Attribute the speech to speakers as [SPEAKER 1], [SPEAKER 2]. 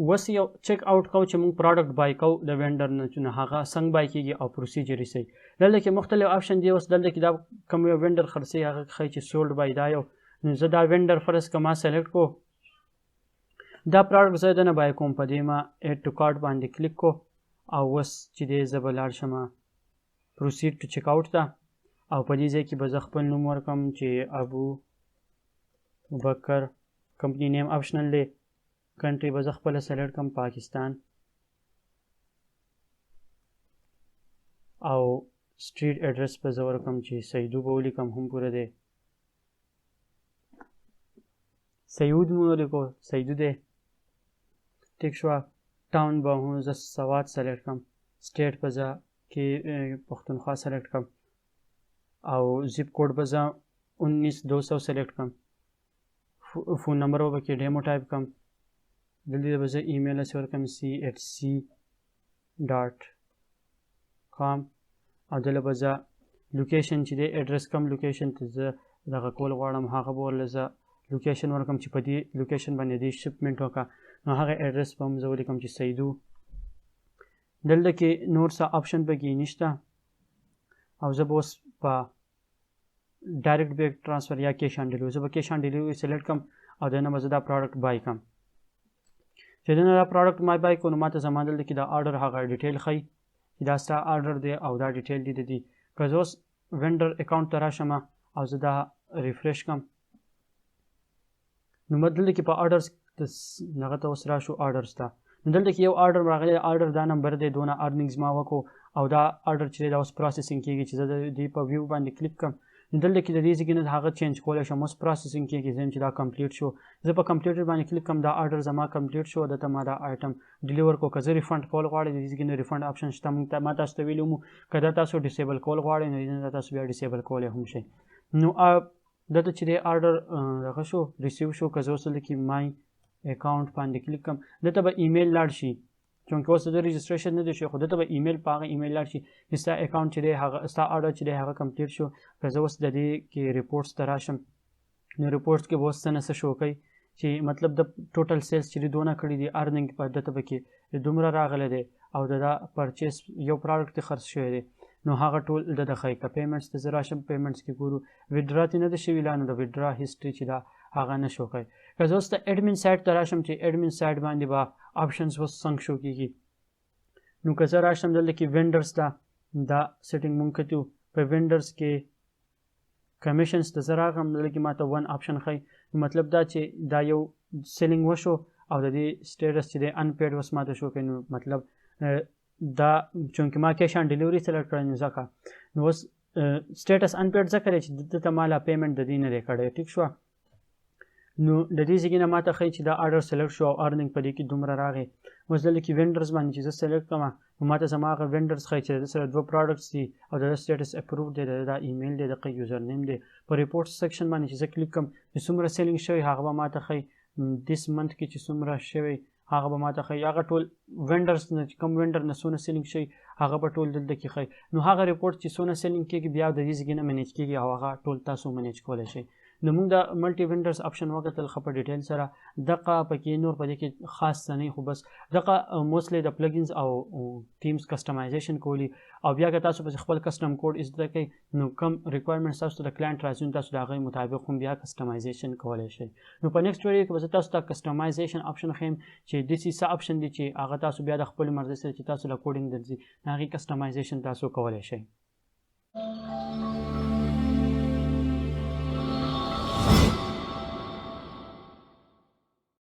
[SPEAKER 1] اوس یو چیک آوټ کوو چې موږ پروډکټ بای کوو د وینډر نه، چې نو هغه څنګه بای کیږي او پروسیجر یې څه. دلته کې مختلف آپشن دی. اوس دلته کې دا کوم یو وینډر خرڅوي، هغه ښایي چې سولډ بای دا یو. نو زه دا وینډر فرض که ما سلیکټ کو، دا پروډکټ زه دنه بای کوم، په دې ما ایډ ټو کارت باندې کلیک کو او اوس چې دی زه به لاړ شم پروسید ټو چیک آوټ ته، او په دې ځای کې به زه خپل نوم ورکړم چې ابو بکر، کمپنی نیم آپشنل دی، کنټری به زه خپله سلیکټ کړم پاکستان، او سټریټ اډرس به زه ورکړم چې سیدو به ولیکم، هم پوره دی، سیود مو ولیکو، سیدو دی، ټیک شوه. ټاون به هم زه سوات سلیکټ کړم، سټیټ به زه کې پښتونخوا سلیکټ کړم، او زیپ کوډ به زه 19200 سلیکټ کړم، فون نمبر به پکې ډیمو ټایپ کړم، دلته به زه ایمیل هسې ورکړم c@c.com، او دلته به زه لوکیشن چې دی اډرس کوم لوکیشن ته زه دغه کول غواړم هغه به ورله زه لوکیشن ورکړم چې په دې لوکیشن باندې دې شپمنټ وکړه، نو هغه اډرس به هم زه ولیکم چې سیدو. دلته کې نور څه آپشن پکې نشته، او زه به اوس په ډایرکټ بانک ترانسفر یا کیش آن ډیلیوري، زه به کیش آن ډیلیوري سلیکټ کړم او دنه به زه دا پروډکټ بای کړم. چې دنه دا پروډکټ ما بای کړو، نو ما ته زما دلته کې دا آرډر هغه ډیټیل ښیي چې دا ستا آرډر دی او دا ډیټیل دی د دې. که زه اوس وینډر اکاونټ ته راشم او زه دا ریفرش کړم، نو ما دلته کې په آرډرز هغه ته اوس راشو آرډرز ته، نو دلته کې یو آرډر راغلی، آرډر دا نمبر دی، دونه ارننګز ما وکړو، او دا آرډر چې دی دا اوس پروسیسینګ کیږي. چې زه د دې په ویو باندې کلیک کړم، نو دلته کې د دې ځای نه هغه چینج کولی شم. اوس پروسیسینګ کیږي، زه یم چې دا کمپلیټ شو، زه په کمپلیټ باندې کلیک کړم، دا آرډر زما کمپلیټ شو، دلته ما دا آیټم ډیلیور کړو. که زه ریفنډ کول غواړم، د دې ځای نه ریفنډ آپشن شته، مونږ ته ما تاسو ته ویلي وو که دا تاسو ډیسیبل کول غواړئ نو دې نه تاسو بیا ډیسیبل کولی هم شئ. نو دلته چې دی آرډر دغه شو، ریسیو شو، که زه اوس دلته کې مای اکاونټ باندې کلیک کړم، دلته به ایمیل لاړ شي، چونکه اوس د رجسټریشن نه دی شوی، خو دلته به ایمیل په هغه ایمیل لاړ شي چې ستا اکاونټ چې دی هغه ستا آرډر چې دی هغه کمپلیټ شو. که زه اوس د دې کې ریپورټس ته راشم، نو ریپورټس کې به اوس څه نه څه شو کوي چې مطلب د ټوټل سیلز چې دی دونه کړي دي، ارننګ په دلته پکې دومره راغلی دی، او د دا پرچیس یو پروډکټ دی خرڅ شوی دی، نو هغه ټول د ده ښیي. که پیمنټس ته زه راشم، پیمنټس کې ګورو ویډرا ترې نه ده شوي لا، نو د ویډرا هسټري چې ده هغه نه شو کوي. که زه اوس د اډمین سایټ ته راشم چې اډمین سایټ باندې به آپشنز اوس څنګه شو کېږي، نو که زه راشم دلته کې وینډرز ته دا سیټینګ مونږ کتو، په وینډرز کې کمیشنز ته زه راغلم، دلته کې ما ته ون آپشن ښیي، نو مطلب دا چې دا یو سیلینګ وشو او د دې سټیټس چې دی انپیډ اوس ما ته شو کوي، نو مطلب دا چونکې ما کیش آن ډیلیوري سلیکټ کړی، نو ځکه نو اوس سټیټس انپیډ ځکه دی چې ده ته ما لا پیمنټ د دې نه دی کړی، ټیک شوه. نو د دې ځای نه ما ته ښیي چې دا آرډر سلیکټ شو او ارننګ په دې کې دومره راغی. اوس دلته کې وینډرز باندې چې زه سلیکټ کړم، نو ما ته زما هغه وینډرز ښیي چې د ده سره دوه پروډکټس دي او د ده سټیټس اپروভ دی، د ده دا ایمیل دی، دغه یوزر نیم دی. په ریپورټ سیکشن باندې چې زه کلیک کړم، چې څومره سیلینګ شوی هغه به ما ته ښیي، دیس منت کې چې څومره شوی هغه به ما ته ښیي، هغه ټول وینډرز نه چې کوم وینډر نه څونه سیلینګ شوی هغه به ټول دلته کې ښیي. نو هغه ریپورټ چې څونه سیلینګ کېږي بیا د دې ځای نه منیج کېږي او هغه ټول تاسو منیج کولی شئ. نو موږ د ملټي وینډرز آپشن وکتل ښه په ډیټیل سره، دغه پکې نور په دې کې خاص څه نه، خو بس دغه موسټلی د پلګینز او تیمز کسټمایزیشن کولی، او بیا که تاسو پسې خپل کسټم کوډ زده کړئ نو کوم ریکوایرمنټ تاسو ته د کلاینټ راځي نو تاسو د هغې مطابق هم بیا کسټمایزیشن کولی شئ. نو په نیکسټ ویډیو کې به زه تاسو ته کسټمایزیشن آپشن ښیم چې داسې څه آپشن دی چې هغه تاسو بیا د خپلې مرضۍ سره چې تاسو له کوډینګ درځي د هغې کسټمایزیشن تاسو کولی شئ.